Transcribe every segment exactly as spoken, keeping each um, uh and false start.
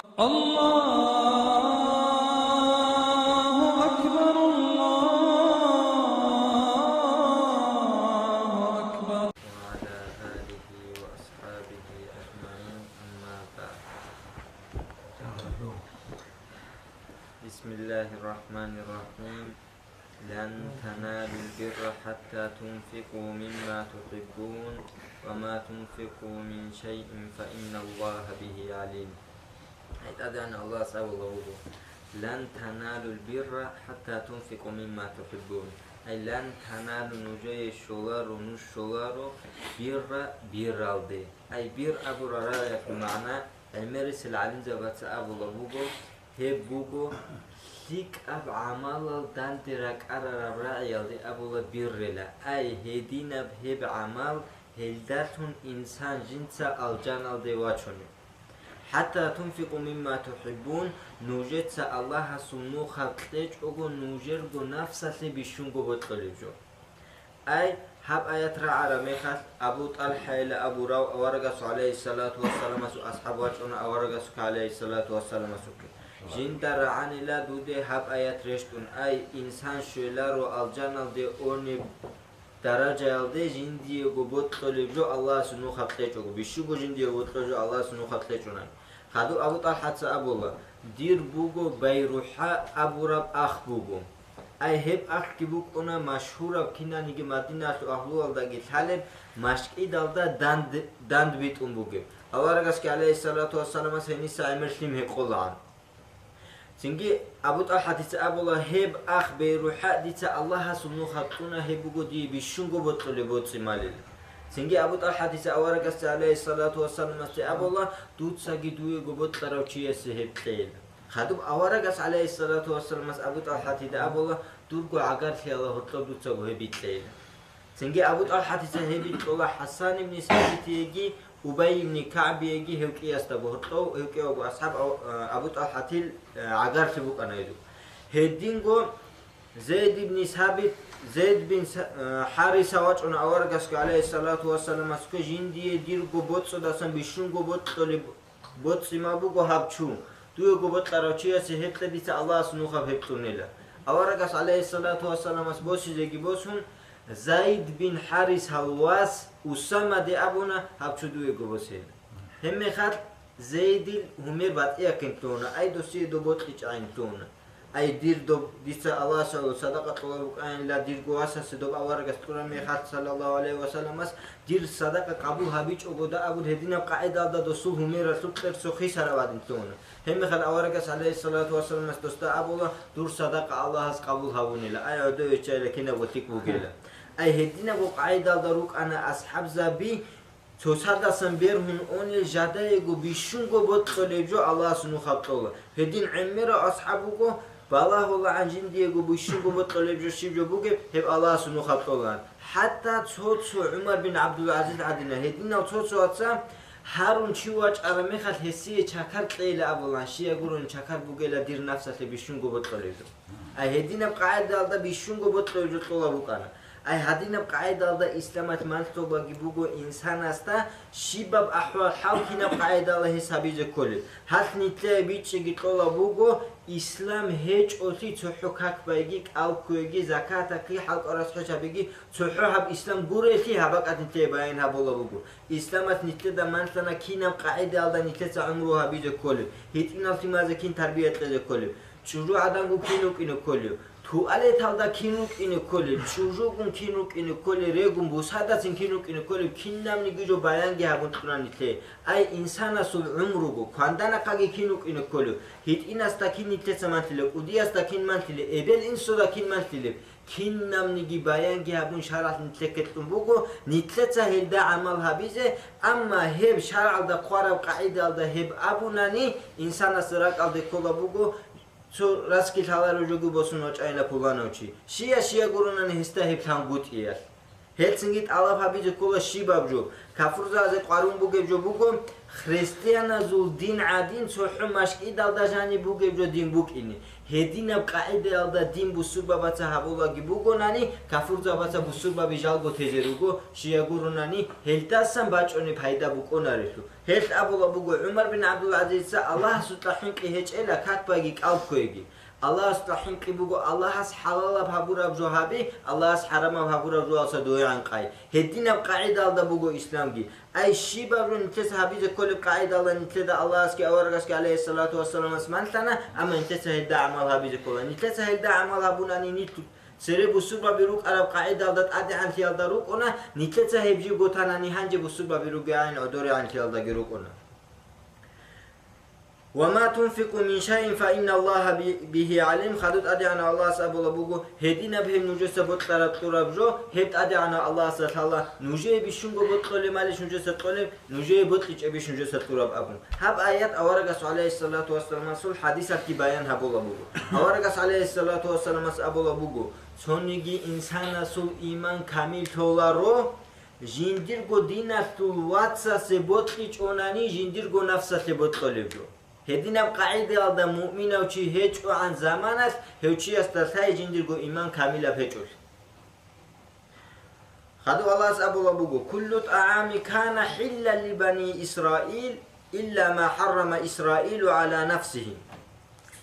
الله أكبر، الله أكبر. وعلى آله وأصحابه أجمعين، أما بعد. بسم الله الرحمن الرحيم. لن تنالوا البر حتى تنفقوا مما تحبون وما تنفقوا من شيء فإن الله به عليم. ГьатӀадан Аллагьас абулеб буго: «Лан таналул бирра хӀатта тунфикъу мимма тухӀиббун». Ай, лан таналу, нужее щоларо, нуж щоларо, бирра, бирралде. Ай, бир абураб рагӀиялъул магӀна, гӀемерисел гӀалимзабаца абулеб буго, гьеб буго лъикӀаб гӀамалал данде ракӀарараб рагӀиялде абула биррила. Ай, гьединаб гьеб гӀамал, гьелдалъун инсан жинца алжаналде вачунеб. «ХӀатта тунфикъу мимма тухӀиббун», нужеца Аллагьасул нухалъ кьечӀого нужерго нафсалъе бищунго бокьулеб жо. Ай, гьаб аят рагӀараб мехалъ, Абу ТӀалхӀайила абурав аварагасул гӀалайгьиссалату вассаламасул асхӀаб вачӀуна аварагасухъе гӀалайгьиссалату вассаламасухъе: «Жинда рагӀанила дуде гьаб аят рещтӀун, ай, инсан щвеларо алжаналде онеб даражаялде жиндиего бокьулеб жо Аллагьасул нухалъ кьечӀого, бищунго жиндиего бокьулеб жо Аллагьасул нухалъ кьечӀунай». Хадуб Абу ТӀалхӀаца абула: «Дир буго БайрухӀа абураб ах буго». Ай, гьеб ахги букӀуна машгьураб, кинаниги Мадиналъул агьлуялдаги лъалеб, машкӀидалда данд-, дандбитӀун бугеб. Аварагасги гӀалайгьиссалату вассаламас гьениса гӀемер лъим гьекъолаан. Цинги Абу ТӀалхӀатица абула: «Гьеб ах БайрухӀа дица Аллагьасул нухалъ кьуна, гьеб буго дие бищунго бокьулеб боцӀи-малил». Цинги Абу ТӀалхӀатица аварагасда гӀалайгьиссалату вассаламасде абула: «Дуцаги дуего бокьарав чиясе гьеб кьейила». Хадуб аварагас гӀалайгьиссалату вассаламас Абу ТӀалхӀатида абула: «Дурго гӀагарлъиялда гьоркьоб дуцаго гьеб бикьейила». Цинги Абу ТӀалхӀатица гьеб бикьула ХӀасан ибн Сабитиеги Убай ибн КагӀбиеги гьев кӀиясдаго гьоркьов, гьев кӀиявго асхӀаб Абу, Абу ТӀалхӀатил, э, гӀагарлъи букӀана гьезул. Гьединго Зейд ибн Сабит, Зейд бин Са-, э, ХӀариса вачӀуна аварагасго, гӀалайгьиссалату вассаламасго: «Жиндие дирго боцӀудасан бищунго бокьулеб боцӀи-мал буго гьаб чу. Дуего бокьарав чиясе гьеб кье, дица Аллагьасул нухалъ гьеб кьунила». Аварагас, гӀалайгьиссалату вассаламас, босизеги босун, Зайд бин ХӀарисал вас Усамаде абуна гьаб чу дуего босейин. Гьебмехалъ Зейдил гьумер батӀияб кин лъугьуна, ай, досие доб бокьичӀайин лъугьуна. Ай, дир доб, дица Аллагьас гӀоло садакъа кьола букӀайинла, дирго васасе доб аварагас кьураб мехалъ, саллаллагьу гӀалайгьи ва салламас, дир садакъа къабул гьабичӀого да абун, гьединаб къагӀидалда досул гьумералъул кьерсо хисараб гӀадин лъугьуна. Гьебмехалъ аварагас, гӀалайгьиссалату вассаламас, досда абула: «Дур садакъа Аллагьас къабул гьабунила, ай, гӀодове виччайила, кинабго лъикӀ бугила». Ай, гьединабго къагӀидалда рукӀана асхӀабзаби, цоцадасан бергьун онел жадаего бищунго бокьулеб жо Аллагьасул нухалъ кьола. Гьедин гӀемерав асхӀаб вуго, балагьулаан жиндиего бищунго бокьулеб жо щиб жо бугеб, гьеб Аллагьасул нухалъ кьолаан. ХӀатта цо-цо, ГӀумар бин ГӀабдул-ГӀазиз гӀадинал, гьединал цо-цояца гьарун чи вачӀараб мехалъ гьесие чакар кьейила абулаан, щай гурелъул чакар бугила дир нафсалъе бищунго бокьулеб жо. Ай, гьединаб къагӀидалда бищунго бокьулеб жо кьола букӀана. Ай, гьадинаб къагӀидалда исламалъ малъулебги буго инсанасда щибаб ахӀвал-хӀал, кинаб къагӀидала гьес гьабизе кколеб. Гьалъ нилъее бичӀчӀиги кьола буго, ислам гьечӀолъи цохӀо как байги, кӀал кквеги, закат гьаки, хӀалкӀарас хӀеж гьабиги, цохӀо гьаб ислам гурелъи гьаб бакӀалда нилъее баян гьабула буго. Исламалъ нилъеда малъана кинаб къагӀидалда нилъеца гӀумру гьабизе кколеб, гьитӀинал лъимазе кин тарбия кьезе кколеб, чӀужугӀаданго кин рукӀине кколеб, туалеталда кин рукӀине кколеб, чӀужугун кин рукӀине кколеб, регун бусадацин кин рукӀине кколеб, кинабниги жо баянги гьабун кьуна нилъее. Ай, инсанасул гӀумруго, кванданахъаги кин рукӀине кколеб, гьитӀинасда кин нилъеца малъилеб, кӀудиясда кин малъилеб, эбел-инсуда кин малъилеб, кинабниги баянги гьабун шаргӀалъ нилъее кьун буго, нилъеца гьелда гӀамал гьабизе, амма гьеб шаргӀалда хъвараб къагӀидалда гьеб абунани, инсанасда ракӀалде ккола буго, цо расги лъаларев жоги босун вачӀайила пуланав чи. Щия-щия гуронани гьесда гьеб лъангутӀиялъ. Гьелцинги тӀалаб гьабизе ккола щибаб жо. Кафурзабазе къварун бугеб жо буго, христианазул дин гӀадин цохӀо машкӀидалда жаниб бугеб жо дин букӀине. Гьединаб къагӀидаялда дин бусурбабаца гьабулаги бугонани, кафурзабаца бусурбаби жалго тезе руго, щай гурунани, гьелдасан бачӀунеб пайда букӀунарелъул. Гьелъ абула буго, ГӀумар бин ГӀабдул-ГӀазизица Аллагьасукьа хӀинкъи гьечӀела, как байги кӀал кквеги. Аллагьасукьа хӀинкъи буго, Аллагьас хӀалалаб гьабураб жо гьаби, Аллагьас хӀарамаб гьабураб жоялдаса дугӀи гьанкъай. Гьединаб къагӀидалда буго исламги. Ай щибаб жо нилъеца гьабизе кколеб къагӀидалда нилъеда Аллагьасги аварагасги гӀалайгьиссалату вассаламас малъана, амма нилъеца гьелда гӀамал гьабизе ккола. Нилъеца гьелда гӀамал гьабунани нилъ цере бусурбаби рукӀараб къагӀидалда тӀадегӀанлъиялда рукӀуна, нилъеца гьеб жибго танани гьанже бусурбаби ругеян гӀодорегӀанлъиялдаги рукӀуна. «Ва ма тунфикъу мин шайин фа инна Аллагьа би-, бигьи гӀалим», хадуб ТӀадегӀанав Аллагьас абулаб буго, гьединаб гьеб нужеца бокьараб кьураб жо, гьеб ТӀадегӀанав Аллагьасда лъала, нужее бищунго бокьулеб малищ нужеца кьолеб, нужее бокьичӀебищ нужеца кьураб абун. Гьаб аят аварагас гӀалайгьиссалату вассаламасул хӀадисалъги баян гьабулаб буго. Аварагас гӀалайгьиссалату вассаламас абулаб буго, цониги инсанасул иман камиллъуларо, жиндирго диналъул вацасе бокьичӀонани, жиндирго нафсалъе бокьулеб жо. Гьединаб къагӀидаялда муъминав чи гьечӀогӀан заманалъ гьев чиясда лъай жиндирго иман камилаб гьечӀолъи. Хадуб Аллагьас абулаб буго, «Куллу тӀагӀами кана хӀиллан ли бани Исраил, илла ма хӀаррама Исраилу гӀала нафсигьи».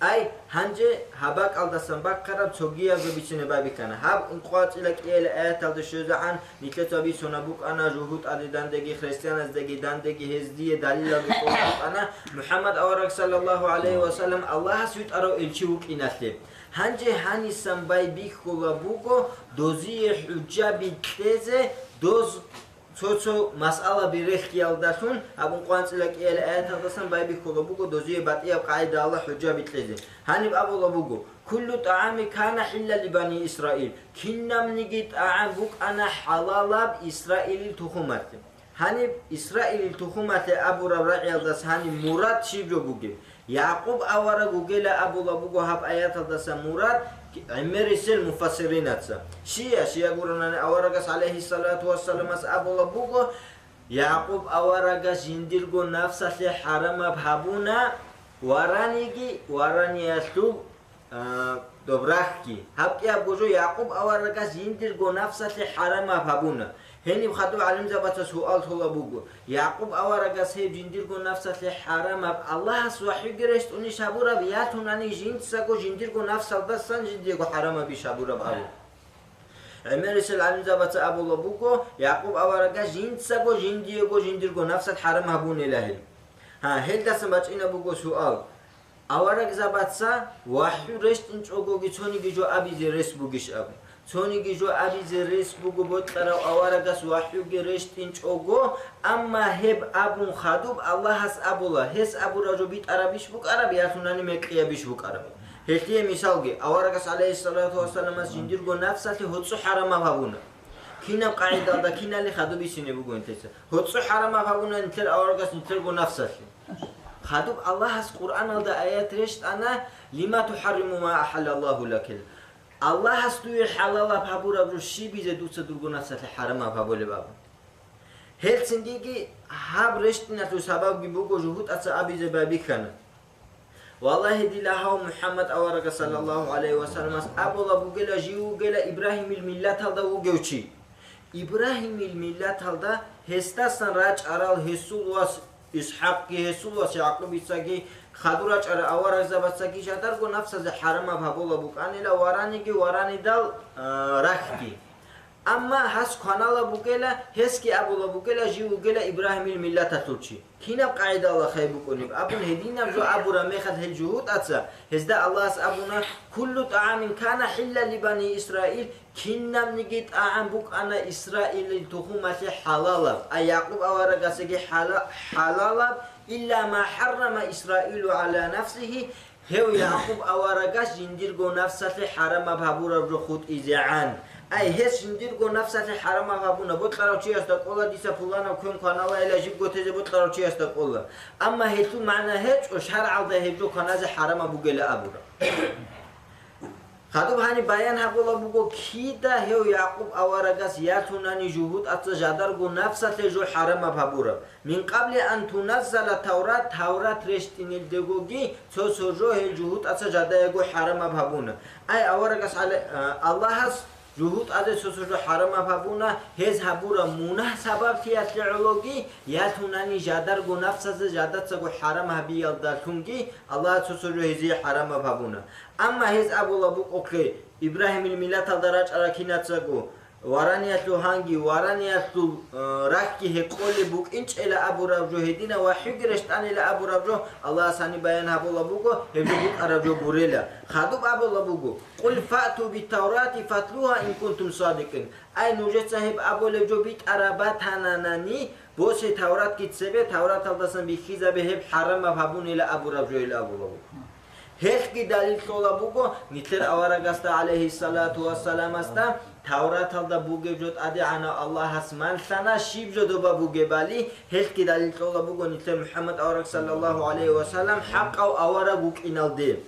Ай, гьанже гьаб бакӀалдасан бахъараб цогияб жо бицине байбихьана. Гьаб ункъоцӀила кӀияле аяталда щвезегӀан нилъеца бицунаб букӀана, жугьутӀаде дандеги, христианаздаги дандеги гьез дие далилалда кьолеб букӀана, МухӀаммад авараг, саллаллагьу гӀалайгьи ва саллам, Аллагьас витӀарав элчи вукӀиналъе. Гьанже гьанисан байбихьула буго дозие хӀужжаби кьезе, доз цо-цо масъалаби релълъиялдалъун, абун къванцӀила кӀияле аяталдасан байбихьула буго дозие батӀияб къагӀидала хӀужжаби кьезе. Гьаниб абула буго, «Куллу тӀагӀами кана хӀиллан ли бани Исраил», кинабниги тӀагӀам букӀана хӀалалаб Исраилил тухумалъе. Гьаниб Исраилил тухумалъе абураб рагӀиялдаса гьаниб мурад щиб жо бугеб? Якъуб авараг вугела абула буго гьаб аяталдаса мурад гӀемерисел муфассиринаца. Щия, щия гуронани аварагас, гӀалайгьиссалату вассаламас, абула буго, Якъуб аварагас жиндирго нафсалъе хӀарамаб гьабуна вараниги вараниялъул а, доб рахьги. Гьаб кӀиябго жо Якъуб аварагас жиндирго нафсалъе хӀарамаб гьабуна. Гьениб хадуб гӀалимзабаца суал лъола буго, Якъуб аварагас гьеб жиндирго нафсалъе хӀарамаб Аллагьас вахӀюги рещтӀунищ гьабураб, ялъунани жинцаго жиндирго нафсалдасан жиндиего хӀарамабищ гьабураб абу? ГӀемерисел гӀалимзабаца абула буго, Якъуб аварагас жинцаго жиндиего жиндирго нафсалъ хӀарам гьабунила гьеб. Гьа, гьелдасан бачӀина буго суал. Аварагзабаца вахӀю рещтӀинчӀогоги цониги жо абизе рес бугищ абун. Цониги жо абизе рес буго бокьарав аварагас вахӀюги рещтӀинчӀого, амма гьеб абун хадуб Аллагьас абула, гьес абураб жо битӀарабищ букӀараб, ялъунани мекъиябищ букӀараб. Гьелъие мисалги, аварагас, гӀалайгьиссалату вассаламас, жиндирго нафсалъе гьоцӀо хӀарамаб гьабуна. Кинаб къагӀидалда кинали хадуб бицине буго нилъеца. ГьоцӀо хӀарамаб гьабуна нилъер аварагас нилъерго нафсалъе. Хадуб Аллагьас Къуръаналда аят рещтӀана, «Лима тухӀарриму ма ахӀаллаллагьу лака?» Аллагьас дуе хӀалалаб гьабураб жо щибизе дуца дурго нафсалъе хӀарамаб гьабулеб абун. Гьелцингиги гьаб рещтӀиналъул сабабги буго жугьутӀаца абизе байбихьана. Валлагьи, дила гьав МухӀаммад аварага саллаллагьу гӀалайгьи ва салламас абула бугела, жив вугела Ибрагьимил миллаталда вугев чи. Ибрагьимил миллаталда гьесдасан рачӀарал гьесул вас ИсхӀакъги, гьесул вас Якъубицаги, хадур рачӀарал аварагзабацаги жадарго нафсазе хӀарамаб гьабула букӀанила вараниги варанидал, а, рахьги. Амма гьас кванала бугела, гьесги абула бугела, жив вугела Ибрагьимил миллаталъул чи. Кинаб къагӀидала хай букӀунеб абун, гьединаб жо абураб мехалъ гьел жугьутӀаца, гьезда Аллагьас абуна, «Куллу тӀагӀамин кана хӀиллан ли бани Исраил», кинабниги тӀагӀам букӀана Исраилил тухумалъе хӀалалаб, ай Якъуб аварагасеги хӀала-, хӀалалаб, «илла ма хӀаррама Исраилу гӀала нафсигьи», гьев Якъуб аварагас жиндирго нафсалъе хӀарамаб гьабураб жо хутӀизегӀан. Ай, гьес жиндирго нафсалъе хӀарамаб гьабуна, бокьарав чиясда кӀола, дица пуланав квен кваналайила жибго тезе бокьарав чиясда кӀола. Амма гьелъул магӀна гьечӀо, шаргӀалда гьеб жо кваназе хӀарамаб бугела абураб. Гьадуб гьаниб баян гьабула буго, кида гьев Якъуб аварагас ялъунани жугьутӀаца жадарго нафсалъе жо хӀарамаб гьабураб. Мин къабли ан туназзала Таврат, Таврат рещтӀинелдегоги цо-цо жо гьел жугьутӀаца жадаяго хӀарамаб гьабуна. Ай аварагас гьале, а, Аллагьас жугьутӀазе цо-цо жо хӀарамаб гьабуна, гьез гьабураб мунагь сабаблъиялъе гӀологи, ялъунани жадарго нафсазе жадацаго хӀарам гьабиялдалъунги Аллагьас цо-цо жо гьезие хӀарамаб гьабуна. Амма гьез абула букӀухъе, Ибрагьимил миллаталда рачӀарал кинацаго, вараниялъул гьанги, вараниялъул, э, рахьги гьекъолеб букӀинчӀела абураб жо, гьединав вахӀюги рещтӀанила абураб жо, Аллагьас гьаниб баян гьабула буго, гьеб жо букӀараб жо гурела. Хадуб абула буго, «Къул фаъту бит-Таврати фатлугьа ин кунтум садикъин». Ай, нужеца гьеб абулеб жо битӀараб батананани, босе Тавратги цебе, Тавраталдасан бихьизабе гьеб хӀарамаб гьабунила абураб жо ил абула буго. Гьелъги далил кьола буго, нилъер аварагасда, гӀалайгьиссалату вассаламасда, Тавраталда бугеб жо ТӀадегӀанав Аллагьас малъана, щиб жо доба бугебали, гьелъги далил кьола буго, нилъер МухӀаммад авараг, саллаллагьу гӀалайгьи ва саллам, хӀакъав авараг вукӀиналде.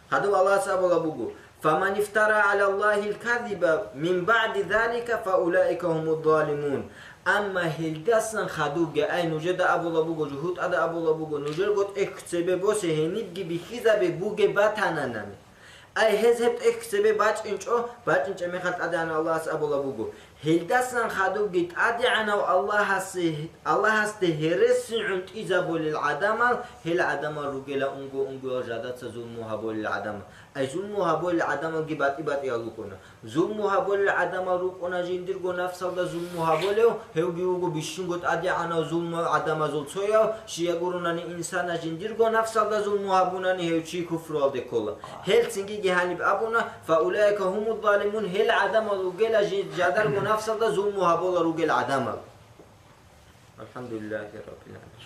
Гьадуб Аллагьас абула буго, «Фаман ифтара гӀала Аллагьил казиба мин баъди залика фаулаика гьумуз-залимун». Амма гьелдасан хадубги, ай, нужеда абула буго, жугьутӀада абула буго, нужерго тӀехь цебе босе гьенибги бихьизабе бугеб батананани. Ай, гьез гьеб тӀехь цебе бачӀинчӀо, бачӀинчӀеб мехалъ ТӀадегӀанав Аллагьас абула буго, гьелдасан хадубги ТӀадегӀанав Аллагьасе, Аллагьасде гьереси гӀунтӀизабулел гӀадамал, гьел гӀадамал ругела унго-унгоял жадаца зулму гьабулел гӀадамал. Ай, зулму гьабулел гӀадамалги батӀи-батӀиял рукӀуна. Зулму гьабулел гӀадамал рукӀуна жиндирго нафсалда зулму гьабулев, гьевги вуго бищунго тӀадегӀанав зулму гӀадамазул цояв, щай гурунани инсанас жиндирго нафсалда зулму гьабунани гьев чи куфруялде ккола. Гьелцинги гьаниб абуна, «Фаулаика гьумуз-залимун», гьел гӀадамал ругела жи-, жадарго нафсалда зулму гьабула ругел гӀадамал. Алхамдулиллагьи раббил гӀаламин.